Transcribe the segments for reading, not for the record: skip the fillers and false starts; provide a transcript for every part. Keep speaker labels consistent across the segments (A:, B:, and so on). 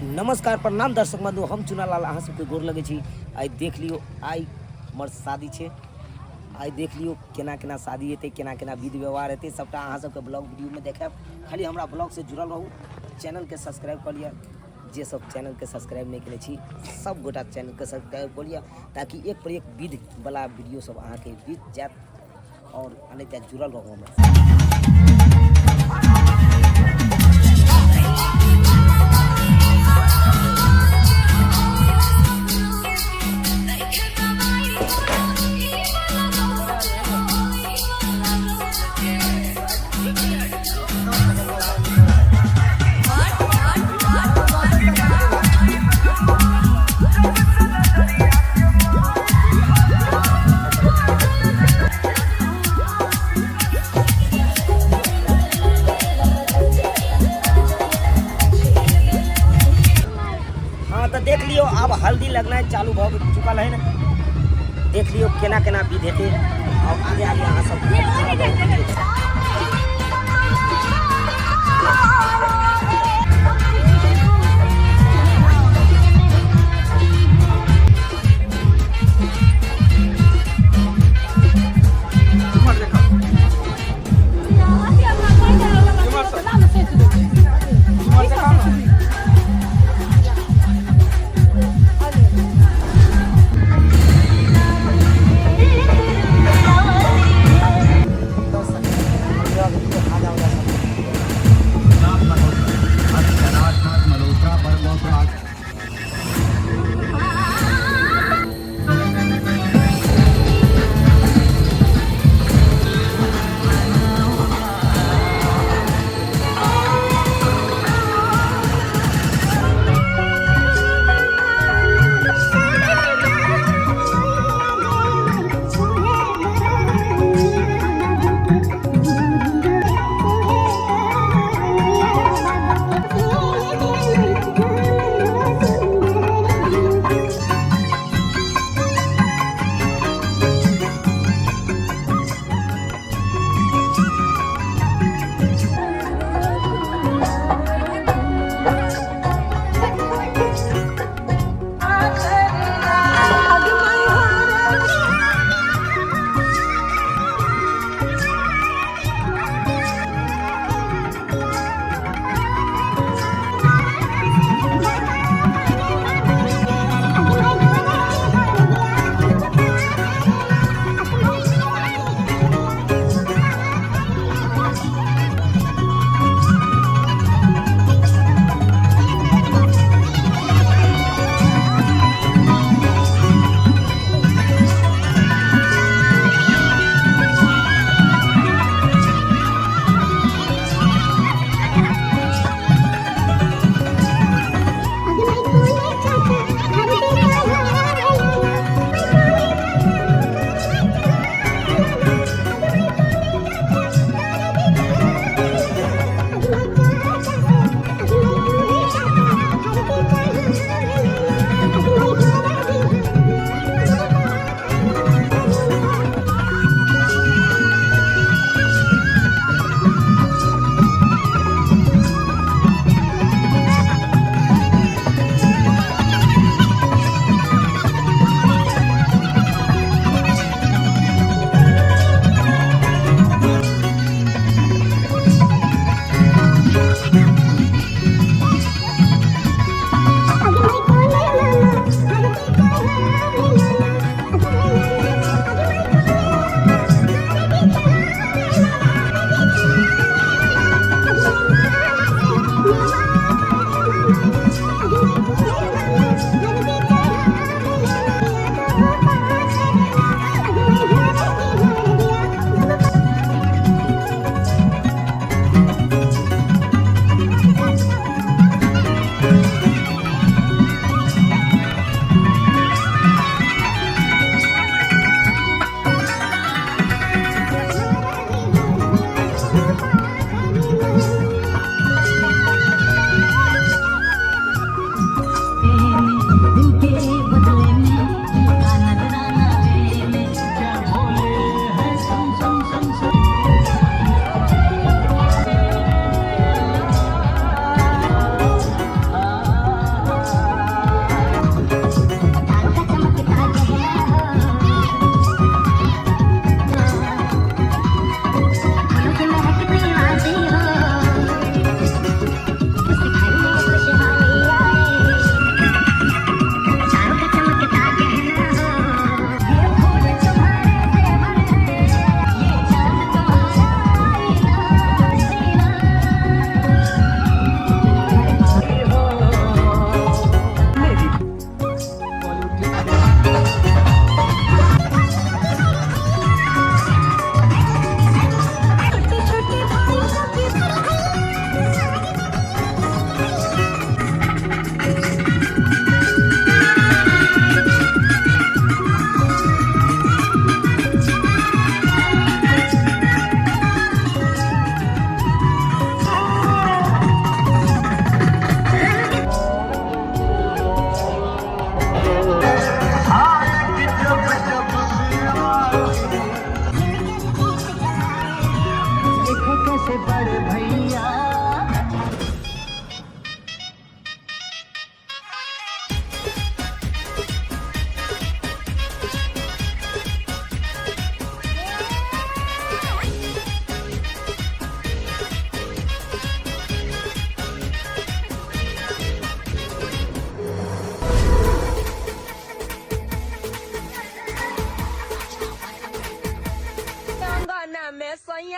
A: नमस्कार प्रणाम दर्शक बंधु, हम चुनालाल अहाँ सबके गोर लगै छी। आइ देख लियौ, आइ हमर शादी छै। आइ देख लियौ केना केना शादी हेतै, केना केना विध व्यवहार हेतै, सबटा अहाँ सबके ब्लॉग वीडियोमे देखायब। खाली हमरा ब्लॉगसँ जुड़ल रहू, चैनलके सब्सक्राइब कऽ लिअ। जे सब चैनलके सब्सक्राइब नहि केने छी, सब गोटा चैनलके सब्सक्राइब कऽ लिअ, ताकि एक पर एक विध वाला वीडियो सब अहाँके बीत जायत। और अनैते जुड़ल रहू हमरा। हाँ तो देख लियो, अब हल्दी लगना चालू भ चुकल है ना। देख लियो केना केना विध हेतै और आगे आगे अहाँ सब।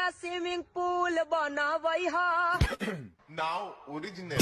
A: सैया स्विमिंग पूल बनाबै हा।
B: Now original.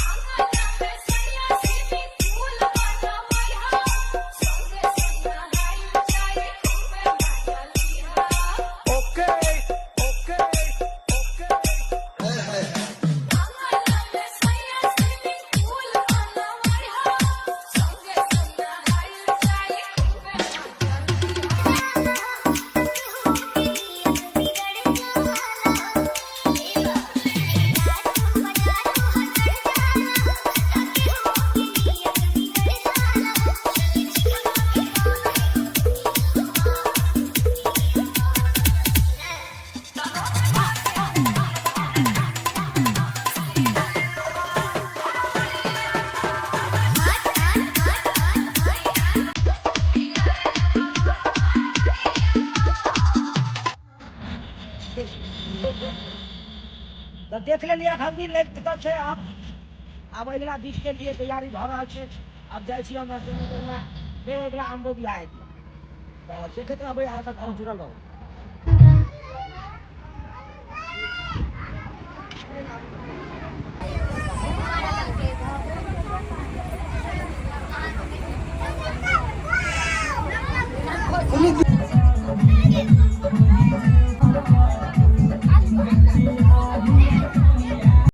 A: तऽ देख लेलियै हल्दी लागि चुकल छै। आब आब अगिला बीच के लिए तैयारी भऽ रहल छै। आब जाइ छी हम फेर अगिला हमरो बियाह हेतै, तऽ देखैत रहबै अहाँ सब, हम जुड़ल रहू।